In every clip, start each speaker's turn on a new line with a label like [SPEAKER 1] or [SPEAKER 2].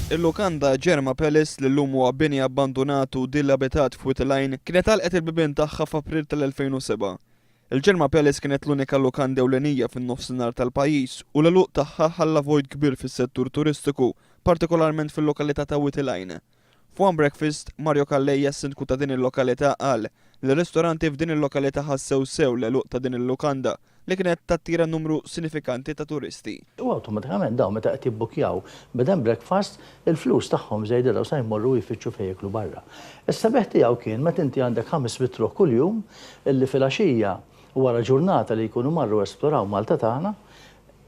[SPEAKER 1] Il-lukanda Ġerma Palace li llum huwa bini abbandunat u dilabitat f'Wied il-Għajn kienet għalqet il-bibien tagħha f'April tal-2007. Il-Ġerma Palace kienet l-unika lukanda ewlenija fin-nofsinhar tal-pajjiż u l-għeluq tagħha ħalla vojt kbir fis-settur turistiku, partikolarment fil-lokalità ta' Wied il-Għajn. F'One Breakfast, Mario Calleja, Sindku ta' din il-lokalità qal li r-ristoranti f'din il-lokalità ħassew sew l-għeluq ta' din il-lukanda li kienet tattira numru sinifikanti ta' turisti.
[SPEAKER 2] U awtomatikament dawn meta qed jibbukkjaw bed and breakfast, il-flus tagħhom żejda dawn sa jmorru jfittxu fejn jieklu barra. Is-sabiħ tiegħu kien meta inti għandek 500 ruħ kuljum illi filgħaxija wara ġurnata li jkunu marru esploraw Malta tagħna,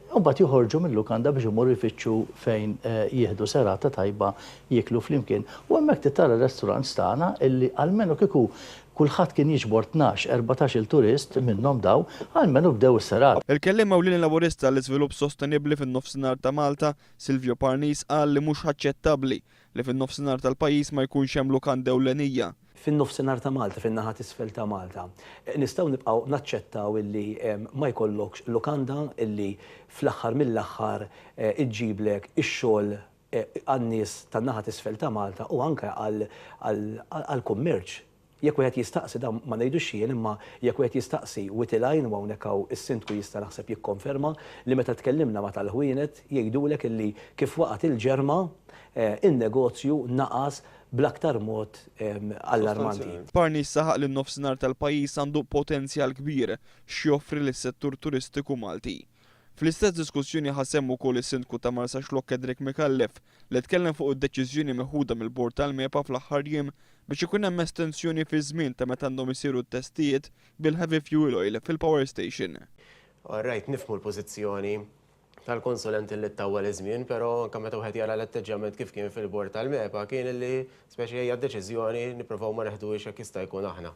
[SPEAKER 2] U mbagħad joħorġu mil-lukanda biex imorru jfittxu fejn jieħdu serata tajba jieklu flimkien. U hemmhekk trid tara r-restaurants tagħna illi almenu kieku kulħadd kien jiġbor tnax, erbatax-il turist minnhom daw, almenu bdew is-serata.
[SPEAKER 1] Il-Kelliem Ewlieni Laburista għall-Iżvilupp Sostenibbli fin-Nofsinhar ta' Malta, Silvio Parnis qal li mhux aċċettabbli li fin-Nofsinhar tal-pajjiż ma jkunx hemm lukanda ewlenija.
[SPEAKER 3] Fin-Nofsinhar ta' Malta, fin-naħa t'isfel ta' Malta, nistgħu nibqgħu naċċettaw illi ma jkollokx lukanda illi fl-aħħar mill-aħħar iġġiblek ix-xogħol għan-nies tan-naħa t'isfel ta' Malta u anke għall-kummerċ. Jekk wieħed jistaqsi, dan ma ngħidux jien imma jekk wieħed jistaqsi Wied il-Għajn u hawnhekk hawn is-Sindku jista' naħseb jikkonferma li meta tkellimna ma' tal-ħwienet jgħidulek illi kif waqgħet il-ġerma in-negozju naqas bl-aktar
[SPEAKER 1] mod allarmanti. Parnis saħaq li n-Nofsinhar tal-pajjiż għandu potenzjal kbir x'joffri lis-settur turistiku Malti. Fl-istess diskussjoni ħa sehem ukoll is-Sindku ta' Marsaxlokk Edric Micallef li tkellem fuq id-deċiżjoni meħuda mill-Bord tal-MEPA fl-aħħar jiem biex ikun hemm estensjoni fiż-żmien ta' meta għandhom isiru t-testijiet bil-heavy fuel oil fil-power station.
[SPEAKER 4] All right, nifhmu l-pożizzjoni tal-konsulent li ttawwal iż-żmien, però anke meta wieħed jara l-atteġġjament kif kien fil-bord tal-MEPA kien li speċi hija deċiżjoni nippruvaw ma neħduhiex jekk jista' jkun aħna.